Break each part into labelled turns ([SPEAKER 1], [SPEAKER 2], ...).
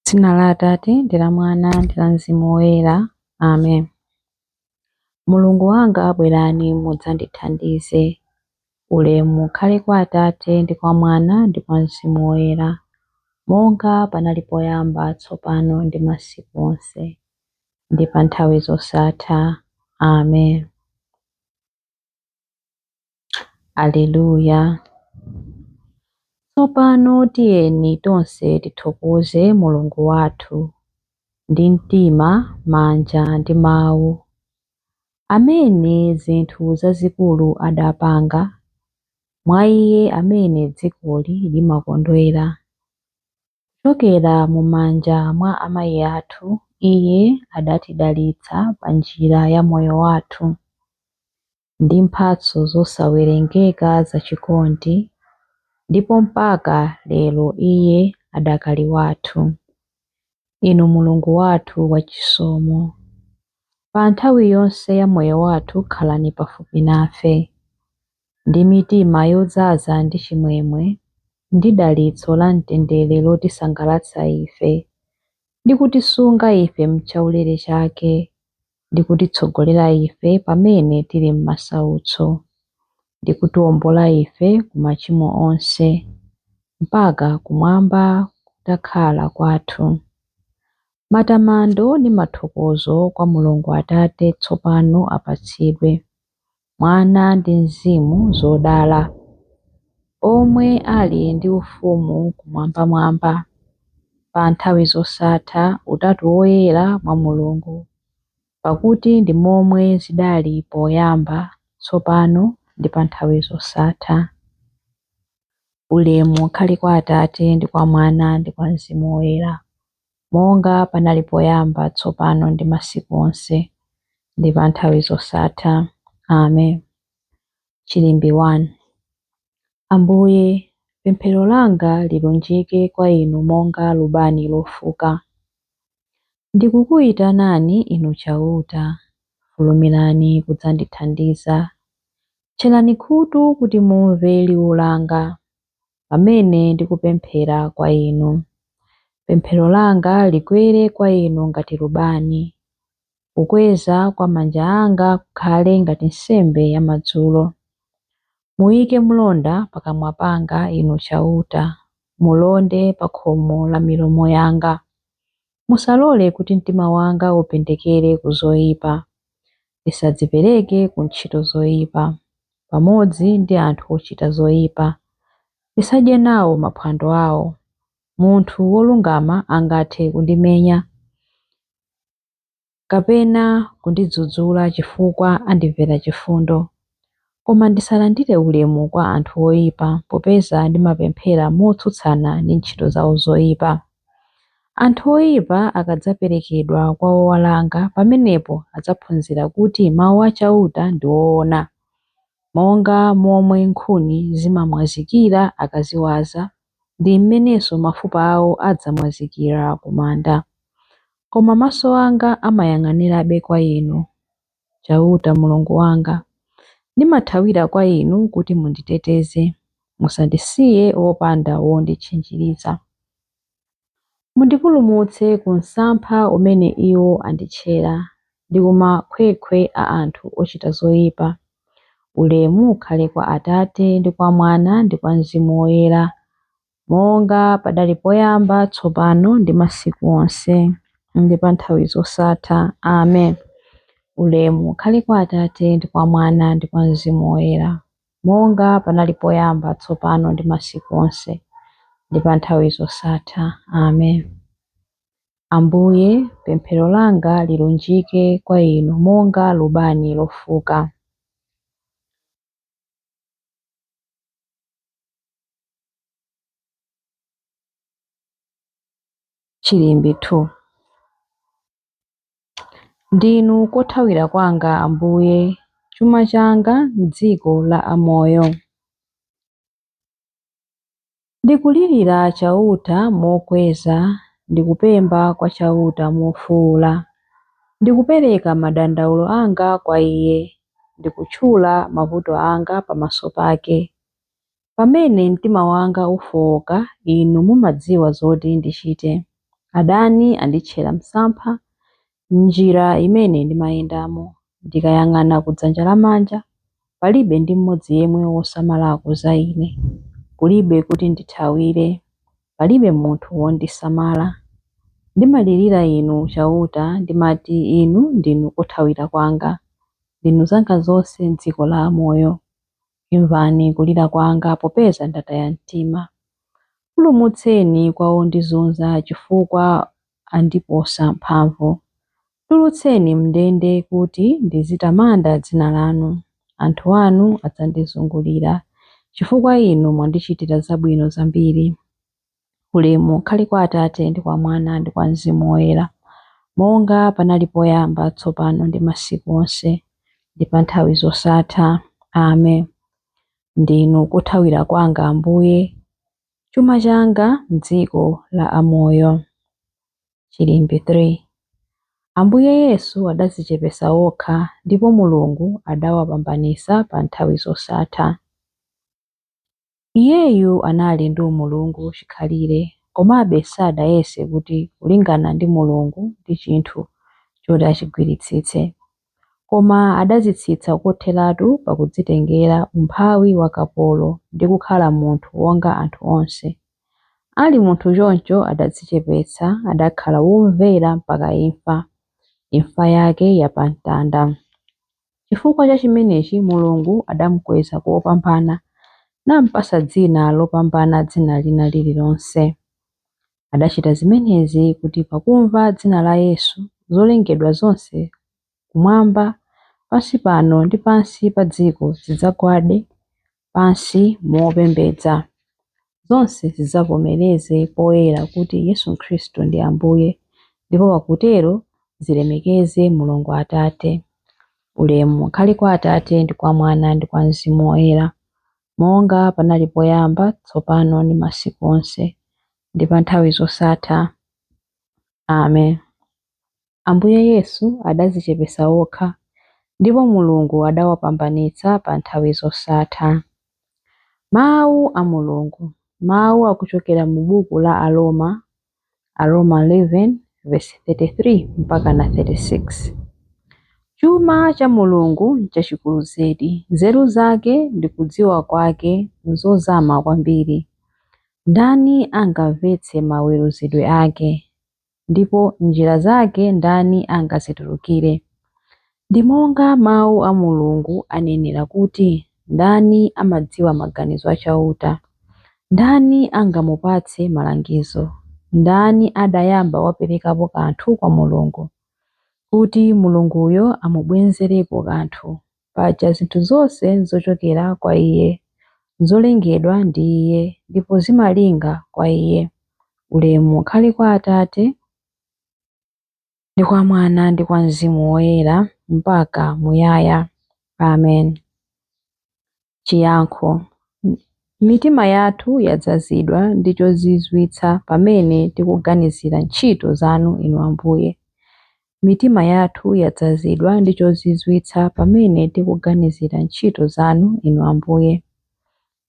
[SPEAKER 1] Dzina la Atate ndi la Mwana ndi la Mzimu Woyera. Amen. Mulungu wanga, bwerani mudzandithandize. Ulemu ukhale kwa Atate ndi kwa Mwana ndi kwa Mzimu Woyera, monga panali poyamba, tsopano ndi masiku onse, ndi pa nthawi zosatha. Amen. Aleluya. Tsopano tiyeni tonse tithokoze Mulungu wathu ndi mtima, manja ndi mawu, amene zinthu zazikulu adapanga, mwa Iye amene dzikoli limakondwera. Kuchokera mu manja mwa amayi athu, Iye adatidalitsa pa njira ya moyo wathu ndi mphatso zosawerengeka zachikondi, ndipo mpaka lero Iye adakali wathu. Inu Mulungu wathu wachisomo, pa nthawi yonse ya moyo wathu khalani pafupi nafe, ndi mitima yodzaza ndi chimwemwe ndi dalitso la mtendere lotisangalatsa ife, ndi kutisunga ife m'chaulere chake, ndi kutitsogolera ife pamene tili m'masautso, ndi kutiwombola ife ku machimo onse, mpaka kumwamba kutakhala kwathu. Matamando ndi mathokozo kwa Mulungu Atate tsopano apatsidwe, Mwana ndi Mzimu zodala, omwe ali ndi ufumu kumwambamwamba, pa nthawi zosatha, Utatu Woyera mwa Mulungu, pakuti ndi momwe zidali poyamba, tsopano ndi pa nthawi zosatha. Ulemu ukhale kwa Atate ndi kwa Mwana ndi kwa Mzimu Woyera, monga panali poyamba, tsopano ndi masiku onse, ndi pa nthawi zosatha. Amen. Chilimbi 1. Ambuye, pemphero langa lilunjike kwa inu monga lubani lofuka. Ndikukuyitanani inu Chauta, fulumirani kudzandithandiza. Tcherani khutu kuti mumve liwu langa pamene ndikupemphera kwa inu. Pemphero langa likwere kwa inu ngati lubani, kukweza kwa manja anga kukhale ngati nsembe ya madzulo. Muyike mlonda pakamwa panga, inu Chauta, mulonde pa khomo la milomo yanga. Musalole kuti mtima wanga upendekere ku zoyipa, ndisadzipereke ku ntchito zoyipa, pamodzi ndi anthu ochita zoyipa. Ndisadye nawo maphwando awo. Munthu wolungama angathe kundimenya kapena kundidzudzula chifukwa andimvera chifundo. Koma ndisalandire ulemu kwa anthu oyipa, popeza ndimapemphera motsutsana ndi ntchito zawo zoyipa. Anthu oyipa akadzaperekedwa kwa owalanga, pamenepo adzaphunzira kuti mawu a Chauta ndi woona, monga momwe nkhuni zimamwazikira akaziwaza, ndi mmenenso mafupa awo adzamwazikira ku manda. Koma maso anga amayang'anirabe kwa inu, Chauta Mulungu wanga. Ndimathawira kwa inu kuti munditeteze, musandisiye wopanda wonditchinjiriza. Mundipulumutse ku msampha umene iwo anditchera, ndi ku makhwekhwe a anthu ochita zoyipa. Ulemu ukhale kwa Atate ndi kwa Mwana ndi kwa Mzimu Woyera, monga padali poyamba, tsopano ndi masiku onse, ndi pa nthawi zosatha. Amen. Ulemu ukhale kwa Atate ndi kwa Mwana ndi kwa Mzimu Woyera, monga panali poyamba, tsopano ndi masiku onse, ndi pa nthawi zosatha. Amen. Ambuye, pemphero langa lilunjike kwa inu monga lubani lofuka. Chilimbi 2. Ndinu kothawira kwanga, Ambuye, chuma changa m'dziko la amoyo. Ndikulirira Chauta mokweza, ndikupemba kwa Chauta mofuwula. Ndikupereka madandawulo anga kwa Iye, ndikutchula mavuto anga pamaso pake. Pamene mtima wanga ufowoka, Inu mumadziwa zoti ndichite. Adani anditchera msampha m'njira imene ndimayendamo. Ndikayang'ana kudzanja lamanja, palibe ndi mmodzi yemwe wosamalako za ine. Kulibe kuti ndithawire, palibe munthu wondisamala. Ndimalirira Inu Chauta, ndimati, Inu ndinu kothawira kwanga, ndinu zanga zonse m'dziko la amoyo. Imvani kulira kwanga popeza ndataya mtima. Pulumutseni kwa ondizunza chifukwa andiposa mphamvu. Tulutseni m'ndende kuti ndizitamanda dzina lanu. Anthu anu adzandizungulira, chifukwa Inu mwandichitira zabwino zambiri. Ulemu ukhale kwa Atate ndi kwa Mwana ndi kwa Mzimu Woyera, monga panali poyamba, tsopano ndi masiku onse, ndi pa nthawi zosatha. Amen. Ndinu kothawira kwanga Ambuye, chuma changa m'dziko la amoyo. Chilimbi 3. Ambuye Yesu adadzichepetsa okha, ndipo Mulungu adawapambanitsa pa nthawi zosatha. Iyeyu anali ndi umulungu chikhalire, komabe sadayese kuti kulingana ndi Mulungu ndi chinthu choti achigwiritsitse. Koma adadzitsitsa kotheratu pakudzitengera umphawi wa kapolo ndi kukhala munthu wonga anthu onse. Ali munthu choncho adadzichepetsa, adakhala womvera mpaka imfa, imfa yake ya pamtanda. Chifukwa cha chimenechi Mulungu adamukweza kopambana, namupatsa dzina lopambana dzina lina lililonse. Adachita zimenezi kuti pakumva dzina la Yesu, zolengedwa zonse kumwamba, pansi pano ndi pansi pa dziko zidzagwade pansi mopembedza. Zonse zidzavomereze poyera kuti Yesu Khristu ndi Ambuye, ndipo pakutero zilemekeze Mulungu Atate. Ulemu ukhale kwa Atate ndi kwa Mwana ndi kwa Mzimu Woyera, monga panali poyamba, tsopano ndi masiku onse, ndi pa nthawi zosatha. Amen. Ambuye Yesu adadzichepetsa okha, ndipo Mulungu adawapambanitsa pa nthawi zosatha. Mawu a Mulungu. Mawu akuchokera mu buku la Aroma, Aroma 11 verse 33 mpaka na 36. Chuma cha Mulungu n'chachikulu zedi, nzeru zake ndi kudziwa kwake n'zozama kwambiri. Ndani angamvetse maweruzidwe ake? Ndipo njira zake ndani angazitulukire? Ndi monga mawu a Mulungu anenera kuti, ndani amadziwa maganizo a Chauta? Ndani angamupatse malangizo? Ndani adayamba waperekapo kanthu kwa Mulungu, kuti Mulunguyo amubwezerepo kanthu? Paja zinthu zonse n'zochokera kwa Iye, n'zolengedwa ndi Iye, ndipo zimalinga kwa Iye. Ulemu ukhale kwa Atate ndi kwa Mwana ndi kwa Mzimu Woyera, mpaka muyaya. Amen. Chiyankho. Mitima yathu yadzazidwa ndi chozizwitsa pamene tikuganizira ntchito zanu Inu Ambuye. Mitima yathu yadzazidwa ndi chozizwitsa pamene tikuganizira ntchito zanu Inu Ambuye.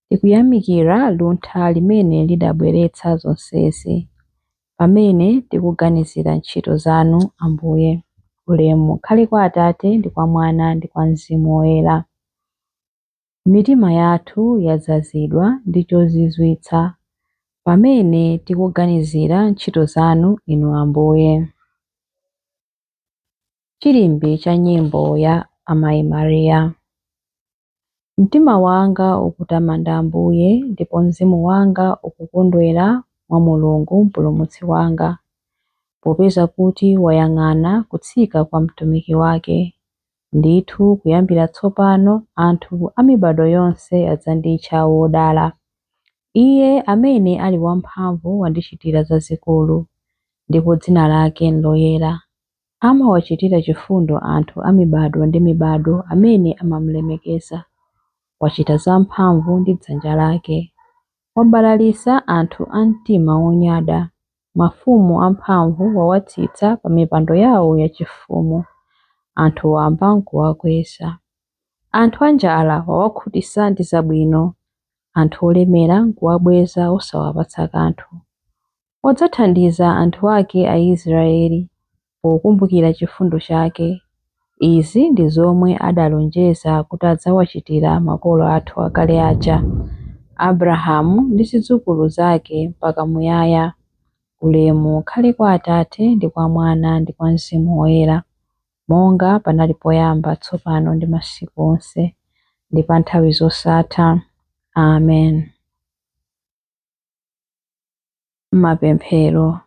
[SPEAKER 1] Tikuyamikira luntha limene lidabweretsa zonsezi, pamene tikuganizira ntchito zanu Ambuye. Ulemu ukhale kwa Atate ndi kwa Mwana ndi kwa Mzimu Woyera. Mitima yathu yadzazidwa ndi chozizwitsa pamene tikuganizira ntchito zanu Inu Ambuye. Chilimbi cha nyimbo ya Amayi Mariya. Mtima wanga ukutamanda Ambuye, ndipo mzimu wanga ukukondwera mwa Mulungu Mpulumutsi wanga, popeza kuti wayang'ana kutsika kwa mtumiki wake. Ndithu kuyambira tsopano anthu a mibado yonse adzanditcha wodala. Iye amene ali wamphamvu wandichitira zazikulu, ndipo dzina lake n'loyera. Amawachitira chifundo anthu a mibado ndi mibado amene amamulemekeza. Wachita zamphamvu ndi dzanja lake. Wabalalitsa anthu a mtima wonyada. Mafumu amphamvu wawatsitsa pa mipando yawo yachifumu, anthu wamba n'kuwakweza. Anthu anjala wawakhutitsa ndi zabwino, anthu olemera n'kuwabweza osawapatsa kanthu. Wadzathandiza anthu ake Aisraeli, pokumbukira chifundo chake. Izi ndi zomwe adalonjeza kuti adzawachitira makolo athu akale aja, Abrahamu ndi zidzukulu zake mpaka muyaya. Ulemu ukhale kwa Atate ndi kwa Mwana ndi kwa Mzimu Woyera, monga panali poyamba, tsopano ndi masiku onse, ndi pa nthawi zosatha. Amen. Mapemphero.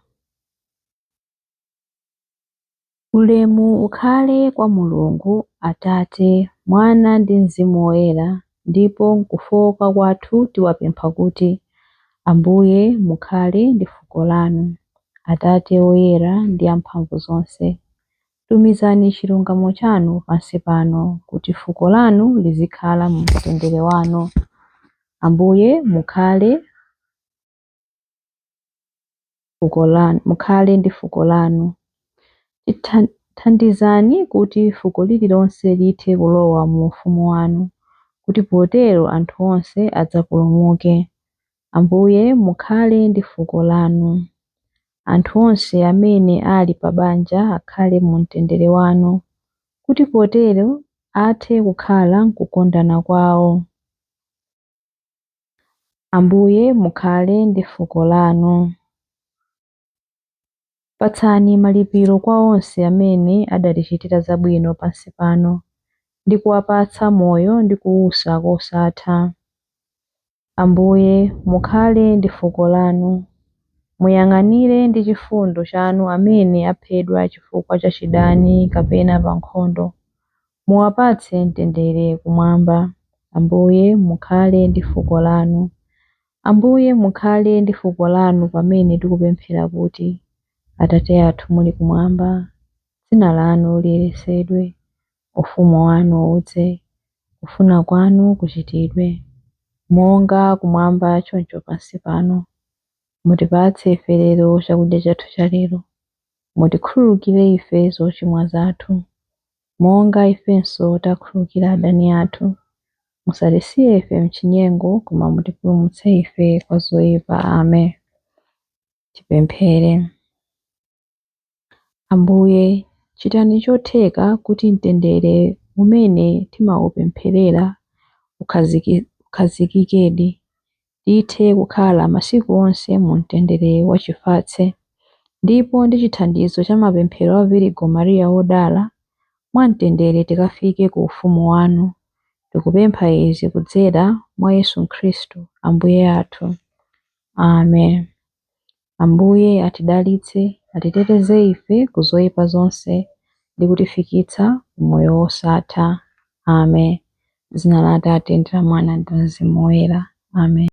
[SPEAKER 1] Ulemu ukhale kwa Mulungu Atate, Mwana ndi Mzimu Woyera, ndipo m'kufowoka kwathu tiwapempha kuti, Ambuye mukhale ndi fuko lanu. Atate oyera ndi amphamvu zonse, tumizani chilungamo chanu pansi pano, kuti fuko lanu lizikhala mu mtendere wanu. Ambuye mukhale fuko lanu, mukhale ndi fuko lanu. Thandizani kuti fuko lililonse lithe kulowa mu ufumu wanu, kuti potero anthu onse adzapulumuke. Ambuye mukhale ndi fuko lanu. Anthu onse amene ali pa banja akhale mu mtendere wanu, kuti potero athe kukhala m'kukondana kwawo. Ambuye mukhale ndi fuko lanu. Patsani malipiro kwa onse amene adatichitira zabwino pansi pano, ndi kuwapatsa moyo ndi kuusa kosatha. Ambuye mukhale ndi fuko lanu. Muyang'anire ndi chifundo chanu amene aphedwa chifukwa cha chidani kapena pa nkhondo. Muwapatse mtendere kumwamba. Ambuye mukhale ndi fuko lanu. Ambuye mukhale ndi fuko lanu pamene tikupemphera kuti, Atate athu muli kumwamba, dzina lanu liyeretsedwe, ufumu wanu udze, kufuna kwanu kuchitidwe, monga kumwamba choncho pansi pano. Mutipatse ife lero chakudya chathu cha lero. Mutikhululukire ife zochimwa zathu, monga ifenso takhululukira adani athu. Musatisiye ife mchinyengo, koma mutipulumutse ife kwa zoyipa. Amen. Tipemphere. Ambuye, chitani chotheka kuti mtendere umene timawupempherera ukhazikikedi, tithe kukhala masiku onse mu mtendere wachifatse, ndipo ndi chithandizo cha mapemphero a Virigo Mariya wodala, mwamtendere tikafike ku ufumu wanu. Tikupempha izi kudzera mwa Yesu Khristu Ambuye athu. Amen. Ambuye atidalitse, atiteteze ife ku zoyipa zonse ndi kutifikitsa ku moyo wosatha. Amen. Dzina la Atate ndi la Mwana ndi la Mzimu Woyera. Amen.